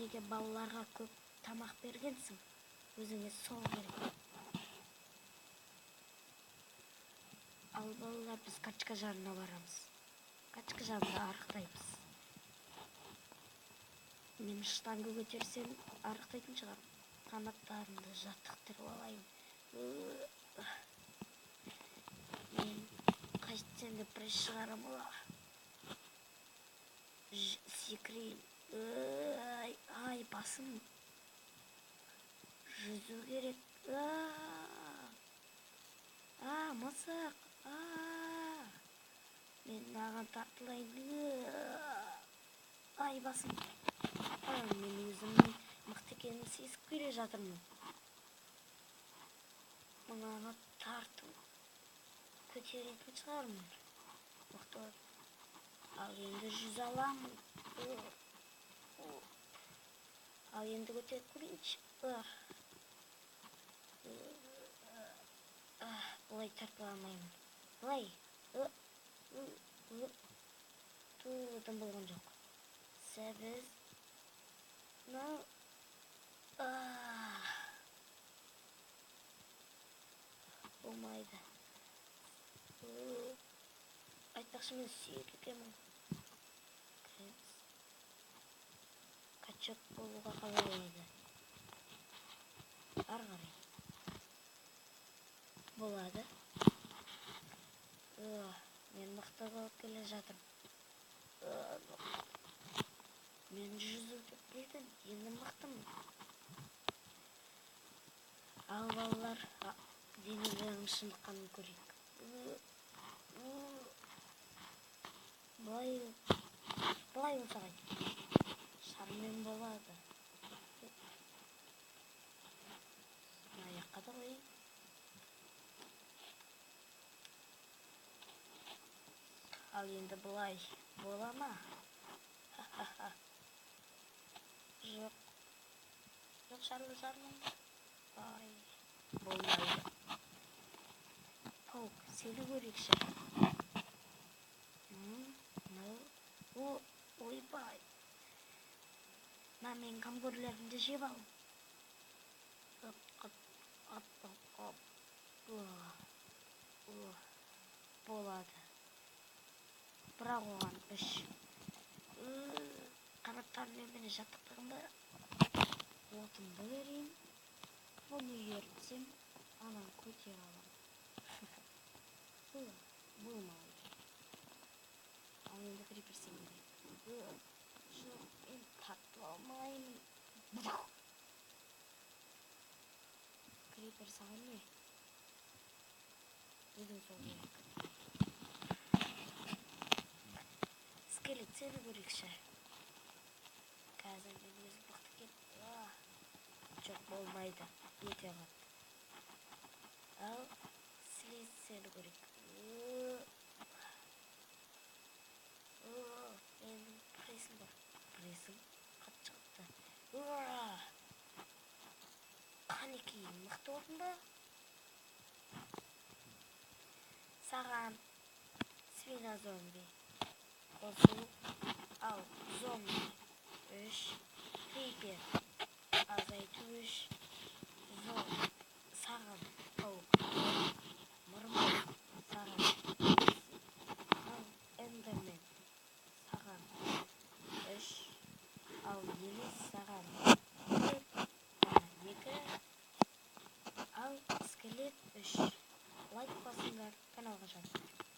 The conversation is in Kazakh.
Неге балаларға көп тамақ бергенсің? Өзіңе сол керек. Ал балалар, біз качка жанына барамыз. Качка жанында арықтаймыз. Мен штанга көтерсем арықтайтын шығармын. Қанаттарымды жаттықтырып алайын. Мен қайтсем де пресс шығарамын. Секірейін. Ай, ай, басым. Жүзу керек. А, мысық. Мен мынаған тартылайын. Ай, басым. Мен өзімнің мықты екенімді сезіп келе жатырмын. Мынаны тартып көтеретін шығармын. Мықты. Ал енді жүзе аламын. Ал енді көтеріп көрейінші. Былай тартыла алмаймын. Былай. Тудым болған жоқ. Сәбіз. Мынау. Болмайды. Айтпақшы, мен сүйек екенмін. Кіреміз. Качок болуға қалай болады? Ары қарай. Болады. Мен мықты болып келе жатырмын. Мен жүзуді білдім, енді мықтымын. Ал балалар, денелерінің шыныққанын көрейік. Былай, былай болса қайтеді. Шармен болады. Мына жаққа да қояйын. Ал енді былай бола ма? Ха-ха-ха. Жоқ. Жоқ, шарлы жармын. Ай, болмайды. Паук, сені көрейікші. Мынау, о, ойбай. Мына менің гамбургерлерімді жеп ал. Оп, оп, оп, оп, оп. О, о, болады. Бірақ оған үш. Қанаттарыммен мені жаттықтырған ба? Отымды берейін. Бұны ерітсем, ананы көтере аламын. Болмайды. Ал енді крипер сен керек. Жоқ, мен тартыла алмаймын. Крипер саған не? Өзің сол керек. Скелет сені көрейікші. Қазір мен өзім мықты екен. Жоқ, болмайды. Өте қатты. Ал слиз сені көрейік. Менің прессім бар. Прессім қатты шығыпты. Қанекей, мықты болдың ба? Саған свина зомби қосу, ал зомби 3, крипер азайту 3, саған паук 4, мұрмай саған 5, ал эндермен саған 3, ал елес саған 4, 2, ал скелет 3. Лайк басыңдар, каналға жазыңдар.